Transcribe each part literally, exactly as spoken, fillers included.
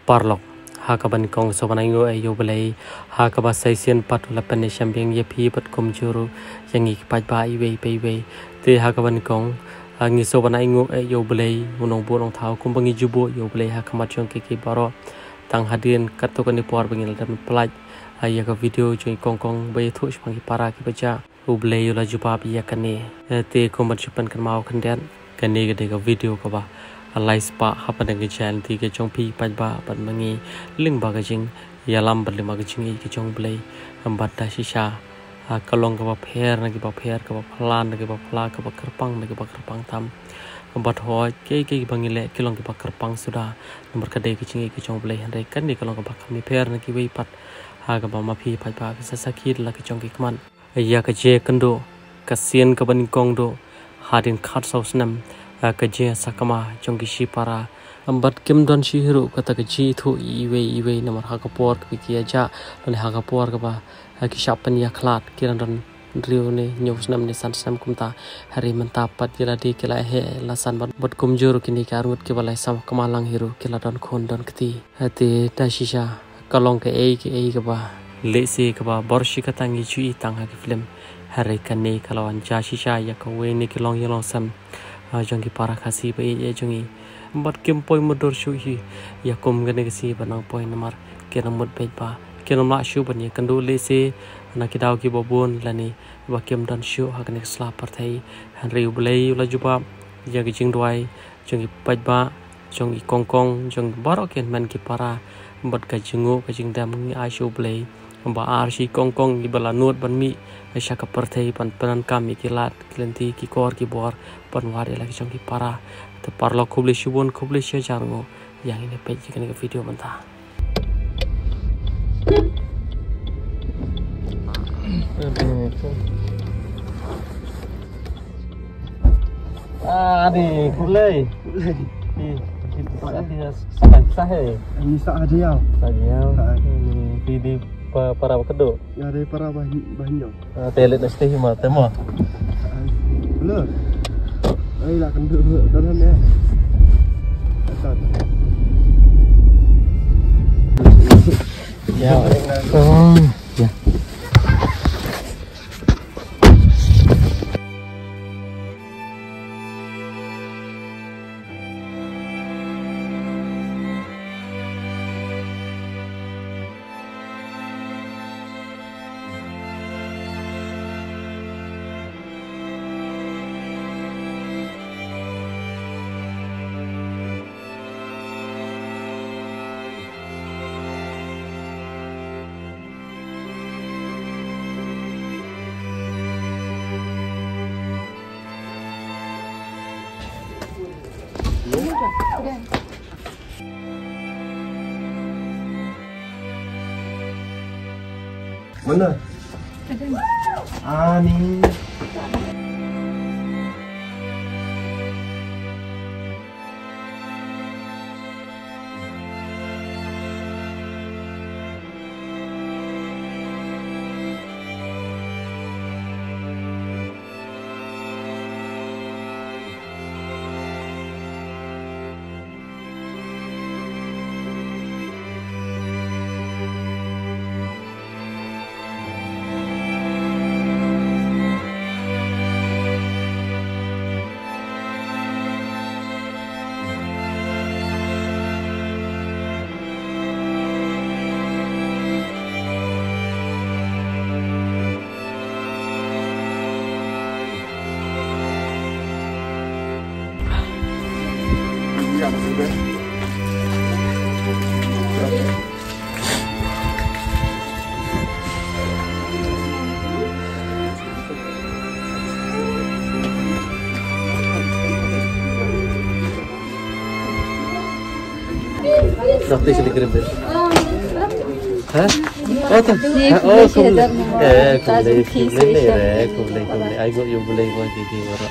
Paralok, ha kaba nyngkong sngewbha ban ainguh ïa U Blei, ha kaba sa shisien pat u la pynïashem biang ïa phi bad kumjuh ruh ïa ngi ki paidbah iwei pa iwei. Te ha kaba nyngkong, ah, ngi sngewbha ban ainguh ïa U Blei, U Nongbuh Nongthaw, kumba ngi ju buh ïa U Blei ha khmat jong kiei kiei baroh. Tang hadien katto katne por ba ngi la dep pynlait, ah, ïa ka video jong i Kong Kong ba ïathuh shaphang ki para kiba jah. U Blei u la jubab ïa kane. Eh, te kumba shu pynkynmaw khyndiat, kane ka dei ka video kaba lai spah hapdeng ka jaiñ lynti ka jong phi paidbah bad ma ngi, lyngba ka jingïalam bad lyngba ka jingïeit ka jong U Blei. Bad da shisha, ah, ka long kaba pher na kiba pher, kaba phylla na kiba phylla, kaba kyrpang na kiba kyrpang tam. Bad hooid, kiei kiei kiba ngi leh ki long kiba kyrpang suda, namar ka dei ka jingïeit ka jong U Blei, hynrei kane ka long kaba kham pher na kiwei pat. Ha kaba ma phi paidbah phi sa sakhi da la ki jong ki khmat. Ïa ka jingïakynduh, ka sien kaba nyngkong duh, hadien khatsaw snem, ïa ka jingïasakma jong ki shipara. Bad kim don shuh hi ruh kata ka jingïathuh iwei iwei namar ha ka por kaba ki ïa jah, lane ha ka por kaba, ha ki shah pynïakhlad, ki dang don hynriew ne hynñiew snem ne san snem kumta, hynrei mynta pat ïa lade ki la heh la san bad, bad kumjuh ruh kine ki arngut kiba la sakma lang hi ruh ki la don khun don kti. Te da shisha, ka long kaei kaei kaba lehse kaba bor shi kata ngi ju i tang ha ki film. Hynrei kane ka la wan jia shisha ïa kawei na ki longïing longsem, ah, jong ki para Khasi ba ïeit jong ngi. Bad kim poi mutdur shuh hi ïa kum kane ka sngi ba nang poi namar ki nang mut beit ba kim lah shuh ban ïakynduh lehse na ki daw kiba bun lane ba kim don shuh ha kane ka sla pyrthei. Hynrei U Blei u la jubab ïa ka jingduwai jong ki paidbah, jong ki Kong Kong, jong baroh ki hynmen ki para, bad ka jingnguh ka jingdem ngi ai sha U Blei. Ba ar shi Kong Kong kiba la nud ban mih sha ka pyrthei ban pyndonkam ïa ki lad ki lynti ki kor ki bor ban wad ïa la ki jong ki para. Te paralok khublei shibun, khublei shihajar nguh ïa ngin ïa peit ïa kane ka video mynta. Ani, khublei. Khublei. Ni, ni, ni, sa, sa, sa, he. Ni sa aja ya. Sa aja ya. Ha. Ni, di, di, pa, para ba kadu. Ya, di para bah, bah, nyong. Ah, te leit na stage ma, te mo. Hello. Ai, la kynduh dulu. Dah, dah, dah. Asal. Ya. Oh, ya. Mana? Ani. Dap ti sini kirim bil. Ha? Oh, tu. Ha, oh, khublei. Eh, khublei, khublei, eh, khublei, khublei. Ai, go, you blei, go, di, di, wara.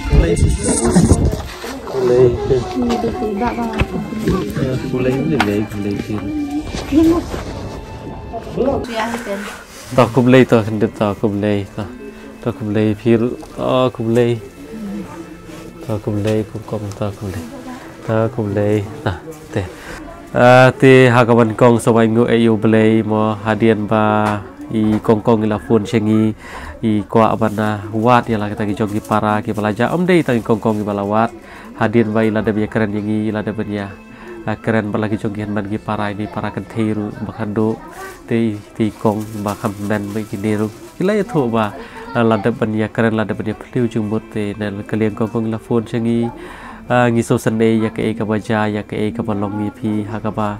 Khublei. Khublei. Eh, khublei, khublei, khublei, khublei. Ta khublei, ta khyndiat, ta khublei, ta, ta khublei, phir, ta khublei. Ta khublei, kum kum, ta khublei. Ah, khublei. Ah, te. Ah, te ha kaba nyngkong sngewbha ai nguh ïa U Blei mo, hadien ba i Kongkong i la phone sha ngi, i kwah ban wad ïa la kita ki jong ki para kiba la jah, ym dei tang i Kongkong iba la wad. Hadien ba i la dep ïakren ïa ngi, i la dep ban ïa, ah, kren bad la ki jong ki hynmen ki para, ine i para kynthei ruh ba khatduh, te i, te i Kong ba kham hynmen bad kine ruh ki la ïathuh ba, ah, la dep ban ïakren, la dep ban ïaphylliew jingmut. Te na ka liang Kongkong i la phone sha ngi, ah, ngi sngewsynei ïa kaei kaba jia, ïa kaei kaba long ïa phi ha kaba,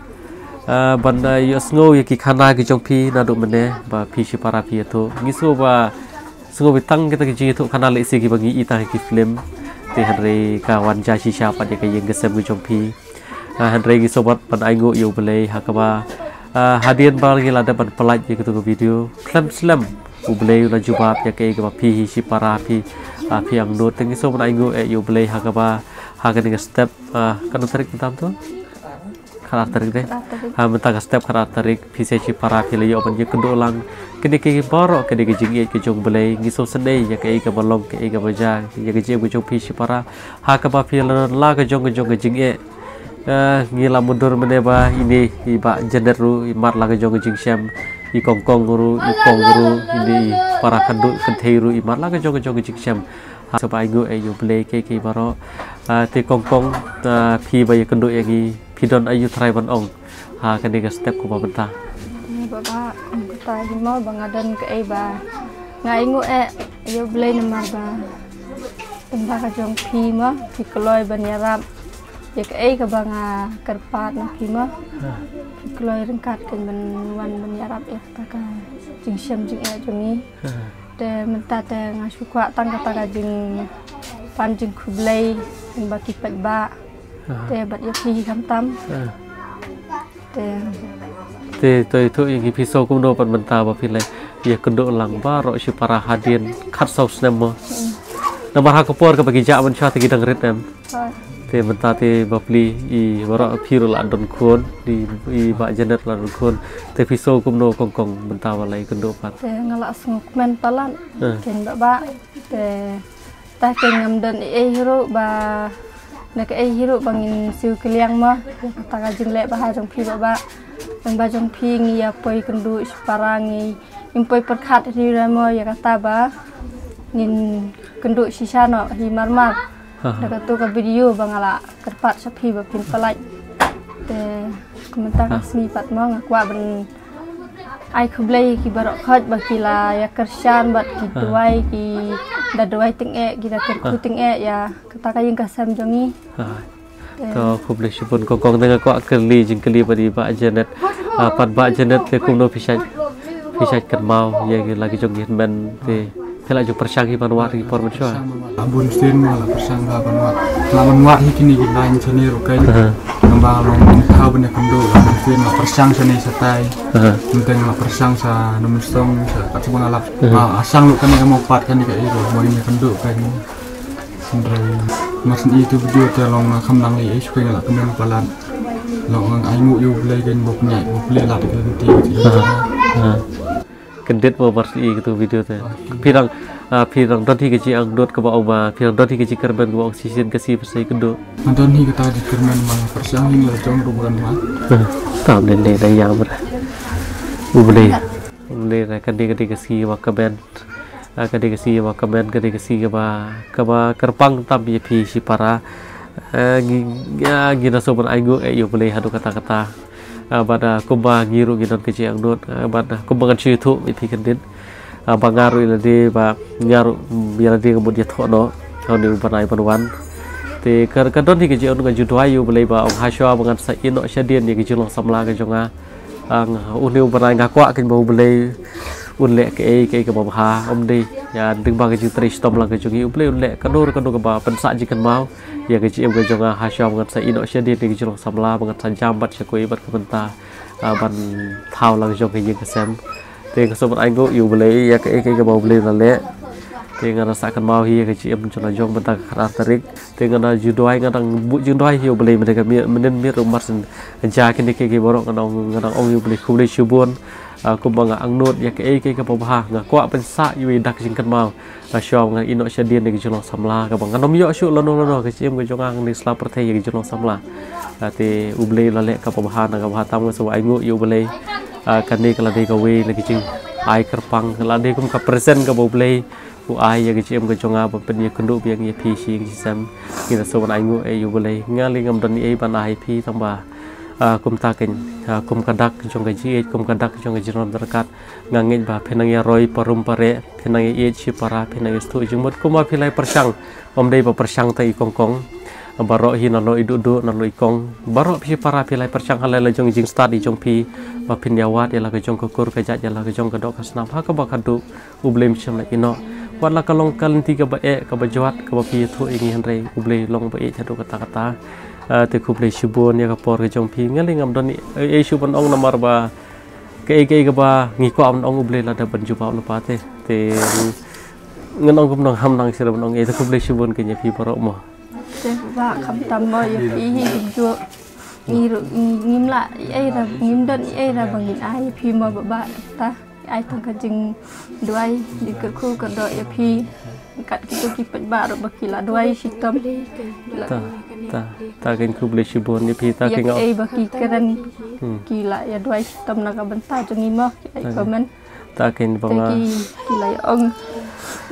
ah, ban, ah, ïohsngew ïa ki khana ki jong phi naduh mynne ba phi shipara phi ïathuh. Ngi sngew ba, sngew ba tang kita ki jingïathuh khana lehse kiba ngi i tang ha ki film. Te hynrei ka wan jia shisha pat ïa ka ïing ka sem ka jong phi. Ah, hynrei ngi sngewbha ban ai nguh ïa U Blei ha kaba, ah, hadien ba ngi la dep ban pyllait ïa kito ki video, khlem slem U Blei u la jubab ïa kaei kaba phi hi shipara phi, ah, phi angnud. Te ngi sngewbha ban ai nguh ïa U Blei ha kaba, ha kane ka step, ah, katno tarik mynta to? Khatar tarik de. Khatar tarik. Ha, mynta ka step khatar tarik, phi sa shipara phi la ïoh ban ïakynduh lang. Kine ki baroh kine ki jingïeit ki jong U Blei, ngi sngewsynei ïa kaei kaba long, kaei kaba jia, ïa ka jingim ka jong phi shipara. Ha kaba phi la don la ka jong ka jong ka jingeh. Eh, ngi la mutdur mynne ba ine i Bah Janet ruh i mad la ka jong ka jingshem, i Kongkong ruh, i Kong ruh, ine i para khatduh kynthei ruh i mad la ka jong ka jong ka jingshem. Ha, sngewbha ai nguh ïa U Blei kiei kiei baroh. Ah, te Kongkong, ah, phi ba ïakynduh ïa ngi, phi don aïu trai ban ong ha kane ka step kaba mynta? Ni baba, kum kata hi mo ba nga don kaei ba nga ai nguh ïa U Blei namar ba tang ba ka jong phi mo, phi kloi ban ïarap ïa kaei kaba nga kyrpad na phi mo. Ha. Phi kloi ryngkat kan ban wan ban ïarap ïa kata ka jingshem jingeh jong ngi. Ha. Te mynta te nga shu kwah tang kata ka jingpan jingkhublei ïa ba ki paidbah. Ha. Te bad ïa phi khamtam. Ha. Te, te to ïathuh ïa ngi, phi sngew kumno pat mynta ba phi la ïakynduh lang baroh shipara hadien khatsaw snem mo? Mm. Namar ha ka por kaba ki jah mynshuwa te ki dang rit em? Hooid. Te mynta te bapli i baroh phi ruh la don khun, i, i Bah Janet la don khun. Te phi sngew kumno Kongkong mynta ba la ïakynduh pat? Te nga la sngewkmen palat. Eh. Ken baba. Te ta ken ngam don ei ei hi ruh ba, na kaei hi ruh ba ngin siew kylliang mo ïa kata ka jingleh bha jong phi baba. Tang ba jong phi ngi ïa poi kynduh shipara, ngi, ngim poi pyrkhat hi ruh mo ïa kata ba ngin kynduh shisha noh hi mar mar. Ha, ha. Da kato ka video ba nga la kyrpad sha phi ba phin pyllait. Te kumta ka, ha, sngi pat mo nga kwah ban ai khublei ïa ki baroh khoit ba ki la ïa kyrshan bad ki, ha, duwai, ki da duwai tyngeh, ki da kyrkhu, ha, tyngeh ïa kata ka ïing ka sem jong ngi. Ha. Te. To khublei shibun Kongkong, te nga kwah kylli jingkylli bad i Bah Janet. Ah, pat Bah Janet te kumno phi shait, phi shait kynmaw ïa ki la ki jong ki hynmen te phi la ju pyrshang hi ban wad ha ki por mynshuwa? Ah, bun sien nga la pyrshang bha ban wad. La ban wad hi kine ki line shane ruh kein. Aha. Namba long thaw ban ïakynduh, la bun sien la pyrshang shane shatai. Aha. Mynta la pyrshang sha Nongmynsong, sha pat sha Bangalap. Aha. Ah, ashang ruh kane ka mawpat kane ka ïa ruh, mo ïakynduh kein. Hynrei mar shen i tu video te long kham nang lei ei shuh kein, nga la kmen palat. Long ai nguh ïa U Blei kein, bok ngai, bok leh lad kein ti. Aha. Aha. Kyndit mo mar shen i tu video te. Phi dang, ah, phi dang don hi ka jingangnud kaba ong ba, phi dang don hi ka jingkyrmen kaba ong shisien ka sngi phi sa ïakynduh? Nga don hi kata ka jingkyrmen, ma pyrshang hi la jong ruh ban ma. Tam lei lei da ïa mra. U Blei. U Blei da kane ka dei ka sngi ba kmen. Ah, ka dei ka sngi ba kmen, ka dei ka sngi kaba, kaba kyrpang tam ïa phi shipara. Eh, ngi, ah, ngi nang sngewbha ban ai nguh ïa U Blei haduh katta katta. Ah, bad, ah, kumba ngi ruh ngi don ka jingangnud, ah, bad, ah, kumba ngan shu ïathuh ïa phi kyndit. Ah, ba nga ruh ïa lade ba nga ruh, mm, ïa lade nga mut ïathuh noh ha une u bnai ban wan. Te ka, ka don hi ka jingangnud, nga ju duwai ïa U Blei ba ong hashwa ba ngan sa ïehnoh shadien ïa ka jinglong samla ka jong nga. Ang une u bnai nga kwah kein ba U Blei un leh kaei kaei kaba bha, ym dei ïa ding ba ka jingtrei shitom lang ka jong ngi, U Blei un leh kano kano kaba pynsah jingkynmaw ïa ka jingim ka jong nga, hashwa ba ngan sa ïehnoh shadien ïa ka jinglong samla, ba ngan sa jam bad sha kawei bad ka bynta, ah, ban thaw lang jong ka ïing ka sem. Te nga sngewbha ban ai nguh ïa U Blei ïa kaei kaei kaba U Blei u la leh. Te nga da sah kynmaw hi ïa ka jingim jong la jong mynta ka khatar tarik. Te nga da ju duwai, nga dang buh jingduwai hi ïa U Blei mynta ka miet mynnin miet ruh mar shen. Ja kine kiei kiei baroh nga dang, nga dang ong ïa U Blei khublei shibun. Ah, kumba nga angnud ïa kaei kaei kaba bha, nga kwah ban sah ïa u dak jingkynmaw. Nga shu nga ïeh noh shadien ïa ka jinglong samla kaba ngan ym ïoh shuh lano lano, ka jingim ka jong nga ngan ïa sla pyrthei ïa ka jinglong samla. Ah, te U Blei u la leh kaba bha na kaba bha, tam nga sngewbha ainguh ïa U Blei. Ah, kane ka la dei kawei na ka jingai kyrpang, ka la dei kum ka present kaba U Blei u ai ïa ka jingim ka jong nga ban pynïakynduh biang ïa phi shi ïing shi sem. Ngi da sngewbha ainguh ïa U Blei. Nga lei ngam don ei ban ai ïa phi tang ba, ah, kumta keiñ, ah, kum ka dak jong ka jingïeit, kum ka dak jong ka jingrem jingkyrkhu. Nga ngeit ba phin nang ïa roi parum pareh, phin nang ïa ïeit shipara, phin nang ïa sngewthuh jingmut kumba phi la ïa pyrshang. Ym dei ba pyrshang tang i Kongkong, baroh hi nalor i Duhduh, nalor i Kong, baroh phi shipara phi la ïa pyrshang ha la ka jong i jingstad i jong phi, ba phin ïa wad ïa la ka jong ka kur ka jait, ïa la ka jong ka doh ka snam ha kaba khatduh U Blei um shym la ïeh noh. Wat la ka long ka lynti kaba eh, kaba jwat, kaba phi ïathuh ïa ngi, hynrei U Blei u long ba ïeit haduh katta katta. Ah, te khublei shibun ïa ka por ka jong phi. Nga lei ngam don ei ei shuh ban ong namar ba kaei kaei kaba ngi kwah ban ong U Blei u la dep ban jubab lypa te. Te ngan ong kumno, ngam nang shisha ban ong ei, te khublei shibun keiñ ïa phi baroh mo. Te ba khamtam mo ïa phi hi kumjuh. Ngi ruh ngi, ngim lah ei ei ruh, ngim don ei ei ruh ba ngin ai ïa phi mo, ba ba ta ai tang ka jingduwai, jingkyrkhu kyrdoh ïa phi. Kat kito ki paidbah ruh ba ki la duwai shitom. Ta, ta, ta keiñ khublei shibun ïa phi, ta keiñ. Ïa kaei ba ki kren, hmm, ki la ïa duwai shitom na ka bynta jong ngi mo, ki ai comment. Ta keiñ ba nga, ki, ki la ïa ong,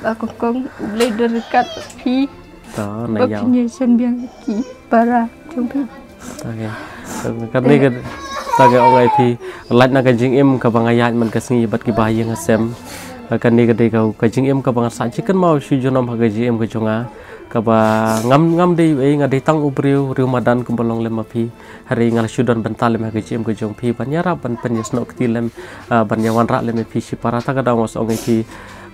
ba Kongkong, U Blei u don ryngkat bad phi. Ta, na ïa. Ba phin ïa shem biang ki para jong phi. Ta keiñ. Kane ka, ta keiñ ong ai phi, lait na ka jingim kaba nga ïaid man ka sngi bad ki bahaïing hasem. Kane ka dei ka, ka jingim kaba nga sah jingkynmaw shu junom ha ka jingim ka jong nga. Kaba ngam, ngam dei ei, nga dei tang u briew, briew madan kumba long lem ma phi. Hynrei nga la shu don bynta lem ha ka jingim ka jong phi ban ïarap ban pynïasnoh kti lem, ah, ban ïawanrah lem ïa phi shipara. Ta ka daw nga sa ong ai phi,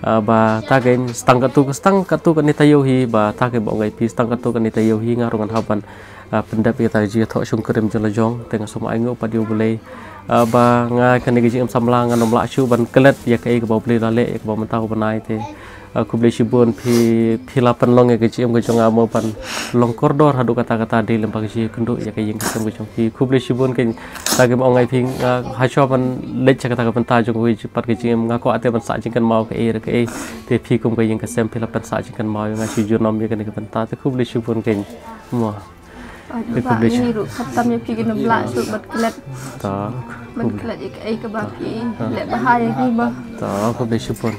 ah, ba ta keiñ, tang katto, tang katto katne taïew hi, ba ta keiñ ba ong ai phi, tang katto katne taïew hi nga ruh ngan hap ban, ah, pyndep ïa kata ka jingïathoh shongkurim jong la jong. Te nga sngewbha ainguh pat ïa U Blei, ah, ba nga kane ka jingim samla ngan ym lah shuh ban klet ïa kaei kaba U Blei u la leh ïa nga ha kaba mynta u bnai te. Ah, khublei shibun phi, phi la pynlong ïa ka jingim ka jong nga mo ban long kordor haduh katta katta dei lem bad ka jingïakynduh ïa ka ïing ka sem ka jong phi. Khublei shibun keiñ, ta keiñ ba ong ai phi, nga hashuwa ban leit sha kata ka bynta jong kawei pat ka jingim, nga kwah te ban sah jingkynmaw kaei re kaei. Te phi kum ka ïing ka sem phi la pynsah jingkynmaw ïa nga shu junom ïa kane ka bynta, te khublei shibun keiñ mo. Ai, te ba khublei ngi shi- ruh khamtam ïa phi, ngim lah shuh ban klet. Ta, ban klet ïa kaei kaba phi leh bha ïa ngi mo. Ta, khublei shibun.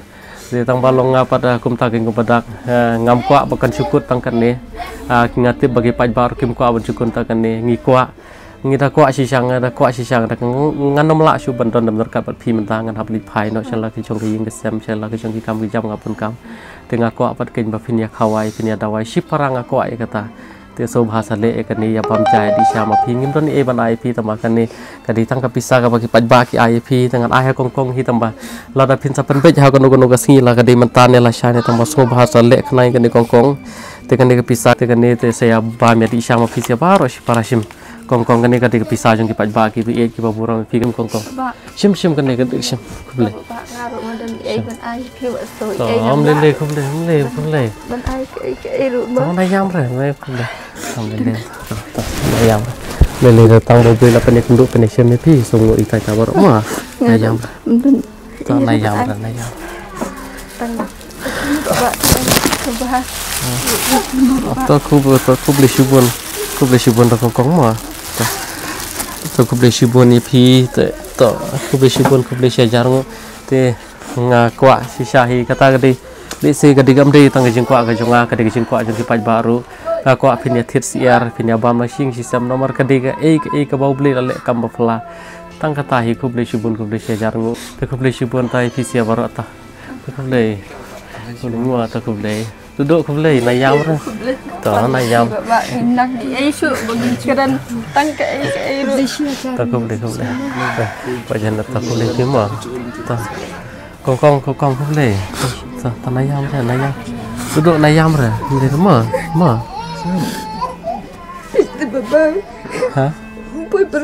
Te tang ba long nga pat, ah, kumta keiñ kumba dak, ah, ngam kwah ba kan shu kut tang katne. Ah, nga tip ba ki paidbah ruh kim kwah ban shu kut tang katne. Ngi kwah, ngi da kwah shisha, nga da kwah shisha, da ng-, ngan ym lah shuh ban don dam ryngkat bad phi mynta, ngan hap leit phai noh sha la ka jong ka ïing ka sem, sha la ka jong ki kam ki jam nga pun kam. Te nga kwah pat keiñ ba phin ïa khawai, phin ïa dawai shipara, nga kwah ïa kata. Te sngewbha sa leh ïa kane, ïa bam ja ïa dih sha ma phi, ngim don ei ei ban ai ïa phi, tang ba kane ka dei tang ka pisa kaba ki paidbah ki ai ïa phi, te ngan ai ha Kongkong hi, tang ba lada phin sa pynbeit ha kano kano ka sngi, la ka dei mynta ne la shai ne, tang ba sngewbha sa leh khnang ïa kane Kongkong. Te kane ka pisa, te kane te sa ïa bam ïa dih sha ma phi sha baroh shipara shim. Kongkong, kane ka dei ka pisa jong ki paidbah kiba ïeit kiba burom ïa phi, Kongkong. Ba. Shim, shim kane ka dei, shim. Khublei. Ba, nga ruh nga don ei ei ban ai phi, wat shu to, ei ei ym lei lei, khublei, ym lei, khublei. Ban ai kaei kaei ruh ba. To, na ïam re, na ïam, khublei. Ym lei lei. To, to, na ïam re. Lei lei re, tang ba U Blei la pynïakynduh pynïashem ïa phi, sngew ïa ka kaba ruh ma. Na ïam re. To, na ïam re, na ïam. Tang ba, tang ba. To khub, to khublei shibun. Khublei shibun da Kongkong ma. To. To khublei shibun ïa phi, to, to khublei shibun, khublei shi hajar nguh. Te nga kwah shisha hi, kata ka dei, lehse ka dei kam dei tang ka jingkwah ka jong nga, ka dei ka jingkwah jong ki paidbah ruh. Nga kwah phin ïa thied syiar, phin ïa bam la shi ïing shi sem, namar ka dei kaei kaei kaba U Blei la leh kam ba phylla. Tang kata hi, khublei shibun, khublei shi hajar nguh. Te khublei shibun ta ïa phi sha baroh ta. Te khublei. Khublei nguh, ta khublei. Duh duh khublei, na ïam re. To, na ïam. Ba, ba, nang ei ei shuh ba ngin kren tang kaei kaei ruh. To khublei, khublei. Ba jan to khublei phi ma. To. Kongkong, Kongkong khublei. To, to na ïam re, na ïam. Duh duh na ïam re. Khublei ma, ma. Bye bye. Ha? Bye bye.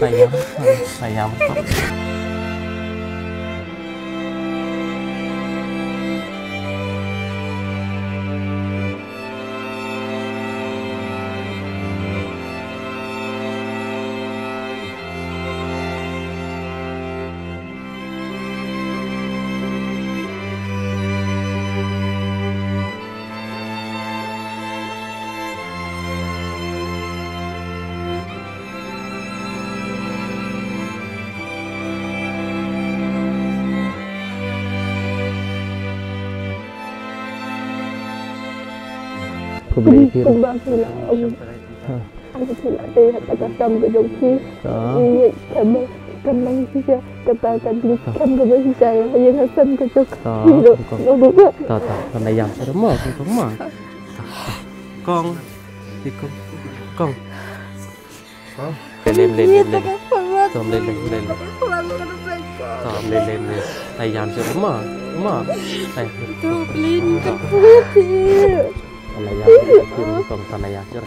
Sayang, sayang. Khublei phi. Khublei phi. Ha. Ang ka thila te ha ta ka kam ka jong phi. Ka. Ïa ka ba kan lang shisha, kata ka ding kam ka ba shisha ïa ïa ka sem ka jong phi. Ka. Ka. Ka. Ka. Ka. Ka. Ka. Kong. Di kong. Kong. Lem, lem, lem, lem. Tom, lem, lem, lem. Tom, lem, lem, lem. Tayam sha ma, ma. Ai. Tom, lem, lem. Tayam sha, tom, tayam sha.